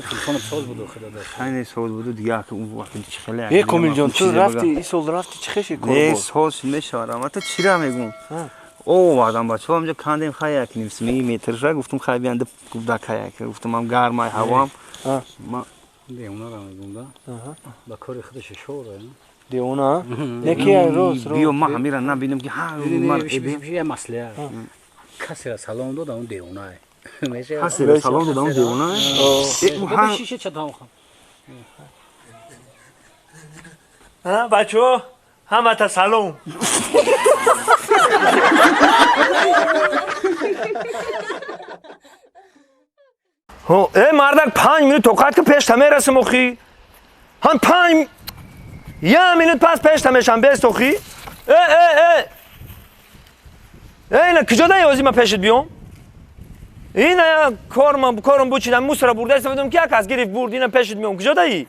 Телефонат соз буду, худо дошт. Хайне соз буду, дига вақти чи хеле. Э, Комилҷон, ту рафти, ин сол рафти, чӣ хеши кор? Не, соз мешавад, ама ту чира мегум? Овардам бачаҳо, ҳамҷо кандем, хай як ним метр ша гуфтум, хай биянда губда каяк. Гуфтум, ам гармай ҳавоам. Девонара мегум да. Ба кори худаш шора. Девона? Неки рост. Биё, ма ҳамира набинам ки ҳа ман я маслиҳат. Касера салом дод, он девонае. Касера салом дод, он девонае. Шиша чатам хам. Ҳа, бачаҳо, ҳамата салом. Э, мардак, 5 минут тоқат ки, пешта мерасим охи. Ҳам 5 я минут пас пешта мешам, бест охи. Э, э, э. Э, ина куҷо даи ози ма пешит биём? Ина корм корм бучидам, мусора бурда истифодам, ки як аз гирифт бурд, ина пешит меом. Куҷо даи?